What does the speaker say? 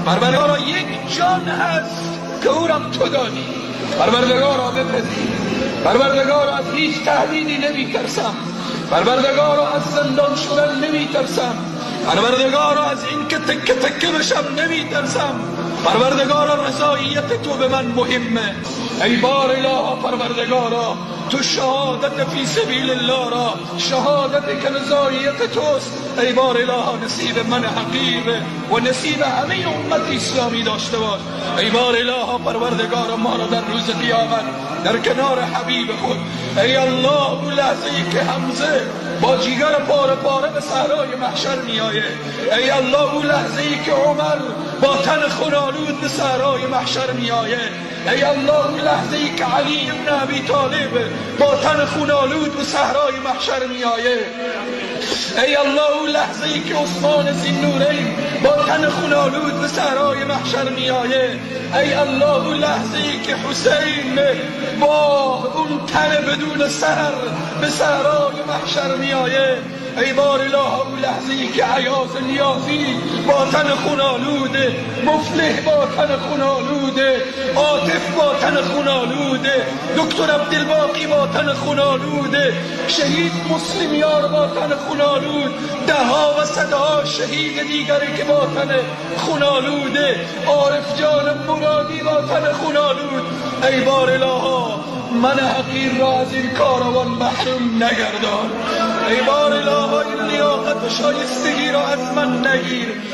پروردگارا، یک جان هست که او را تو دادی. پروردگارا، بپذیر. پروردگارا، از هیچ تهدیدی نمیترسم. پروردگارا، از زندان شدن نمیترسم. پروردگارا، از اینکه تکه تکه بشم نمیترسم. پروردگارا، رضاییت تو به من مهمه. ای بار اله، پروردگارا، تو شهادت فی سبیل الله را، شهادت که رضاییت توست، ای بار اله، نصیب من حقیر و نصیب همه امت اسلامی داشته باش. ای بار اله، پروردگارا، ما را در روز قیامت در کنار حبیب خود، ای الله، اون لحظه ای که حمزه با جیگر پاره پاره به صحرای محشر میایه، ای الله، اون لحظه ای که عمر با تن خونالود به صحرای محشر میایه، ای الله، اون لحظه ای که علی ابن ابی طالب با تن خونالود به صحرای محشر میایه، ای الله، اون لحظه ای که عثمان ذی‌النورین با تن خونالود به صحرای محشر میایه، ای الله، اون لحظه ای که حسین با اون تن بدون سر به صحرای محشر میایه، ای بار اله، اون لحظه ای که ایاز نیازی با تن خونالود، مفلح با تن خونالود، عاطف با تن خونالود، دکتر عبدالباقی با تن خونالود، شهید مسلم یار با تن خونالود، ده ها و صدها شهید دیگری که با تن خونالود، عارف جان مرادی با تن خونالود، ای بار اله، من حقیر را از این کاروان محروم نگردان. ای بار اله، این لیاقت و شایستگی را از من نگیر.